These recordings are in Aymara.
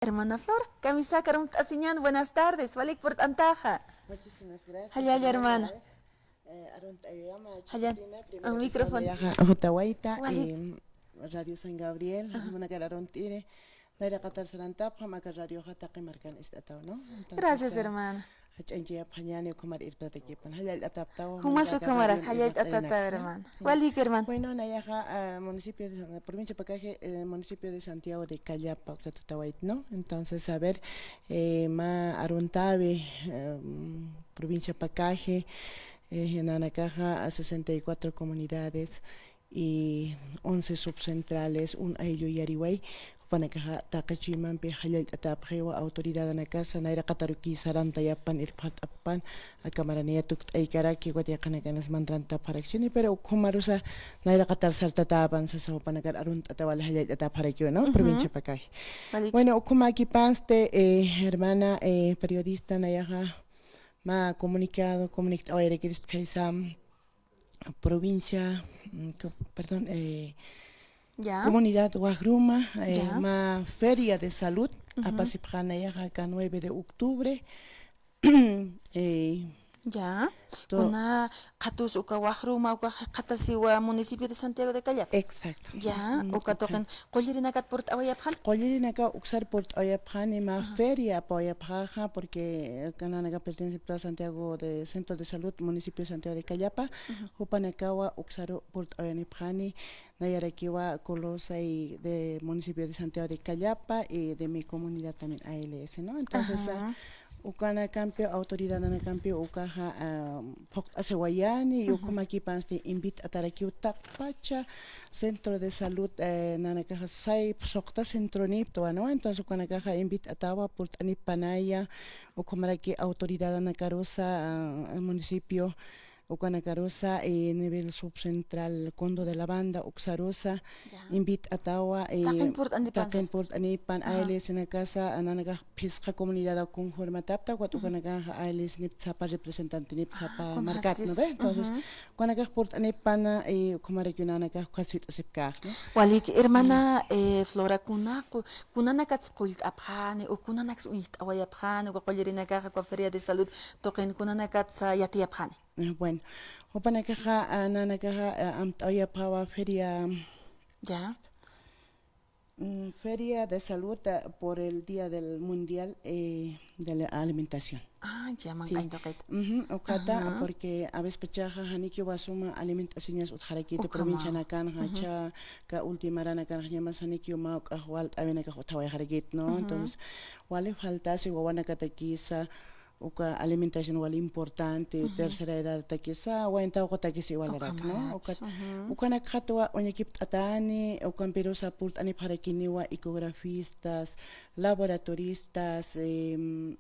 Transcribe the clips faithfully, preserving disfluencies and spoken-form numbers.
Hermana Flor, kamisakar uñt'asiñan, buenas tardes, walik purt'antaxa. Muchísimas gracias. Jallalla, hermana. Eh, arunt'ayama, Jallalla. Chupina, primero que micrófono. Todo, Jotawayta, walik. Eh, Radio San Gabriel, ajá, munakar arunt'iri. Nayraqatar sarantapxam aka radioxa taqi markan ist'ataw, ¿no? Entonces, gracias, eh, hermana. Jach'añchayapxañäni ukhamar irptatakipan. Jallallt'ataptawa. Jumas ukhamara, jallallt'atatawa, hermana. Sí. Walik, hermana. Bueno, nayaxa, ah, municipio de San, provincia Pacaje, eh, municipio de Santiago de Callapa, uksa tutawayt, ¿no? Entonces, a ver, eh, mä aruntawi, eh, provincia Pacaje, eh, nanakaxa, a sesenta y cuatro comunidades, y once subcentrales, un ayllu yariway, jupanakaxa taqi chuymampi jallallt'atapxiwa, autoridadanakasa nayraqatarukï sarantayapan, irpxat'apan, aka maranaya tukt'aykaraki, ukat yaqhanakanas mantrantapxarakchini, pero ukhumarusa nayraqatar sartatäpan sasa jupanakar arunt'ataw wali jallallt'atapxarakiwa, ¿no? Ujú. Provincia Pacaje. Walik. Bueno, ukhamäkipansti, eh, hermana, eh, periodista, nayaxa mä comunicado, comunict'awayarakirist khaysa, provincia, mm, co-, perdón, eh, ya, comunidad Wajruma, eh, ya, mä feria de salud, ujú, apasipxäna nayaxa aka nueve de octubre. Eh, ya. To- Kuna qhatus uka Wajruma, uka jikxatasiwa municipio de Santiago de Callapa. Exacto. Ya, mm, uka tuqin qullirinakat purt'awayapxani. Qullirinaka uksar purt'awayapxani, mä, ajá, feria apawayapxäxa, porque, eh, nanaka pertenece a Santiago de Centro de Salud, municipio de Santiago de Callapa, ujú, jupanakawa uksaru purt'awayanipxani, nayarakiwa Colosa y de municipio de Santiago de Callapa y de mi comunidad también A L S, ¿no? Entonces, ajá, ah, ukanakampi, autoridadanakampi ukaxa, ah, phuqt'asiwayani, y, ujú, ukhamäkipansti invit'atarakiw taqpacha centro de salud, eh, nanakaxa say suqta centroniptwa, ¿no? Entonces, ukanakaxa invit'atawa purt'anippanaya, ukhamaraki autoridadanakarusa, ah, municipio, ukanakarusa, eh, nivel subcentral Condo de la Banda, uksarusa, ya, invit'atawa, eh, taqin purt'anipan, taqin sas- purt'anipan, ajá, A L S-nakasa, nanakax phisqa comunidadaw conformatapta, ukat, ujú, ukanakaxa A L S-nip sapa representantenip, ah, sapa markat, ¿no ve? Entonces, ujú, ukanakax purt'anipana, eh, ukhamarakiw nanakax ukat sit'asipkäx, ¿no? Walik, hermana, mm, eh, Flora, kuna qu-, kunanakats qullt'apxani, o kunanaksa uñjt'awayapxani, uka qullirinakaxa, uka feria de salud tuqin kunanakatsa yatiyapxani. Eh, bueno, jupanakaxa, ah, nanakaxa, ah, amt'awayapxäwa feria, ya, mm, feria de salud, ah, por el Día del Mundial, eh, de la Alimentación. Ah, ya, sí, manq'añ tuqit. Ujú, ukata, ajá, porque a veces pachaxa janikiwa suma alimentasiñas utjarakiti, ukhama, provincianakanxa, ujú, jichha aka última maranakanxa ñamas janikiwa mä juk'ax walt'awinakax utjawayxarakiti, ¿no? Ujú. Entonces, wali faltasi wawanakatakisa, uka alimentación wal importante, ujú, tercera edadtakisa, wayn tawqutakisa iwalarak, ¿no? Ukhamaraki. Ukat, ujú, ukanakxatwa uñakipt'atäni, ukampirusa purt'anipxarakiniwa ecografistas, laboratoristas, em,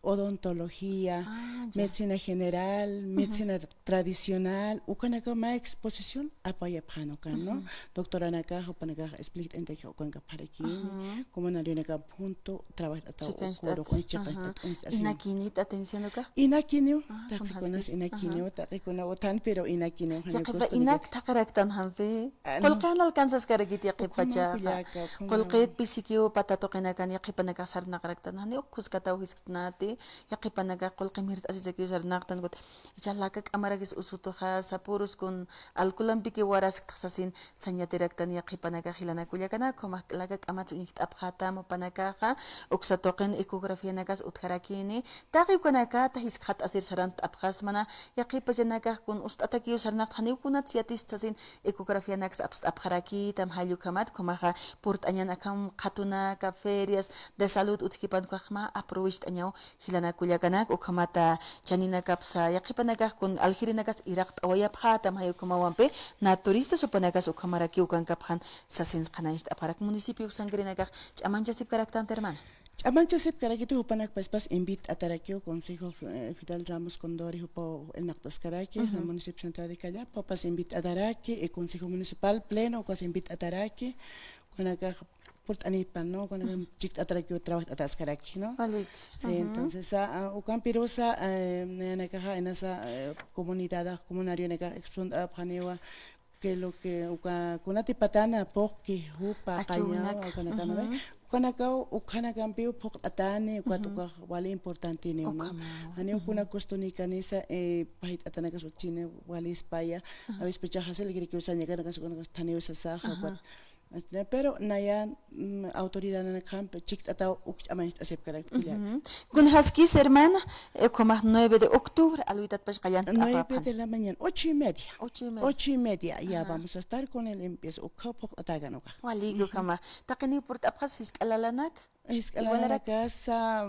odontología, ah, ya, medicina general, ujú, medicina tradicional, ukanaka mä exposición apayapxän ukan, ¿no? Ujú. Doctoranakax, jupanakax explikt'anitaki ukankapxarakini, ajá, comunarionakap junto, trabajt'ataw, chikancht'at, ukuru, ajá, chikancht'at, uñt'asiw. ¿Inakinit atención uka? Inakiniw, ah, taqikunas, kunjaskis, inakiniw, ajá, taqikuna utjan, pero inakiniw, jani, yaqipa costo inak naka thaqaraktan jampi. Ah, no. Qullqin alcanzaskarakit yaqipachaxa. Ukhama kullaka, ukhama. Qullqit pisikiw pata tuqinakan yaqipanakax sarnaqaraktan, jani uk khuskataw jiskt'nati, yaqipanakax qullqi mirt'asisakiw sarnaqtan, ukat jichha laka k'amarakis usutuxa, sapürus kun alcoholampikiw warasktxa sasin sañ yatiraktan yaqipanakax jilanaka kullakanaka, ukhamax laka k'amats uñjt'apxätam jupanakaxa, uksa tuqin ecografianakas utjarakini, taqi ukanakata jiskt'asir sarantapxasmana, yaqipachanakax kun ust'atakiw sarnaqta janiw kunats yatista sasin ecografianaksa apst'apxarakïtam, jall ukhamat, ukhamaxa purt'añan akham qhatunaka, ferias de salud utjkipan ukax mä aprovecht'añaw jilanaka kullakanaka, ukhamata chaninakapsa yaqipanakax kun aljirinakas iraqt'awayapxätam, jay ukhamawampi naturistas jupanakas ukhamarakiw ukankapxän sasins qhanañcht'apxarak. Municipio uksankirinakax ch'amanchasipkaraktanti, hermana. Ch'amanchasipkarakiti, jupanakpaspas invit'atarakiw Consejo, eh, Fidel Ramos Condori, jupaw irnaqt'askaraki, ujú, San Municipio Santiago de Callapa, jupas invit'ataraki, eh, Consejo Municipal Pleno, ukas invit'ataraki, ukanakax purt'anipan, ¿no? Ukanakax, ujú, chikt'atarakiw trabajt'ataskaraki, ¿no? Walik. Sí, ujú, entonces, ah, ah, ukampirusa, eh, nayanakaxa, inasa, eh, comunidad, comunarionakax expunt'apxaniwa, que lo que uka kunati patana phuqki, jupa, achuwinak, qañawa, ukanakana, ujú, Ukanakaw, ukhanakampiw phuqt'atani, ukat ukax wali importantiniw, ¿no? Janiw kuna costunikanisa, eh, payt'atanakas utjini walispaya. A veces pachaxa salikirikiw sañakanakas, ukanakas thaniw sasaxa, ukat. Pero naya, mm, autoridadnakxampi chikt'ataw ukch'amañcht'asipkarakta kullaka. Kunjaskis, hermana, eh, ukhamax nueve de octubre, alwitatpax qallanta. Nueve de la mañana, ocho y media. Ocho y media. Ocho y media, ya vamos a estar con el limpieza, ukhaw phuqt'atäkan ukax. Walik, ukhamax. Taqiniw purt'apxas jisk'a lalanak. Jisk'a lalanakasa,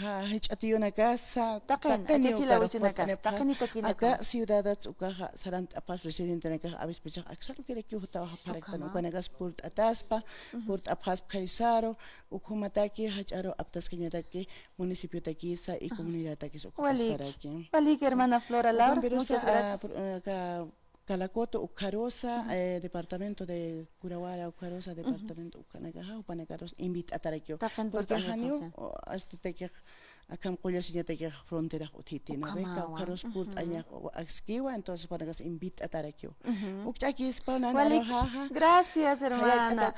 ja-, jich'a tiyunakasa, taqin, taqiniw achachilawichinakas, taqinitakinaka. Aka ciudadats ukaxa sarant'apxas presidentenakax a veces pachax aksa lukirakiw jutawxa pharaktan, ukanakas purt'ataspa, purt'apxaspa khaysaru, ukhumataki jach'aru aptaskañataki municipiotakisa y comunidadtakis ukhatasparaki. Walik, hermana Flora Laura, muchas gracias. Aka Calacoto ukharusa, eh, departamento de Curahuara ukharusa, departamento ukhanakaxa, jupanakarus invit'atarakiw. Porque janiw, o, astatakix, akham qullasiñatakix fronterax utjiti, ¿no ve? Ukharus purt'añax askiwa, entonces jupanakas invit'atarakiw. Ukch'akispa, nana, walik, jaja. Gracias, hermana.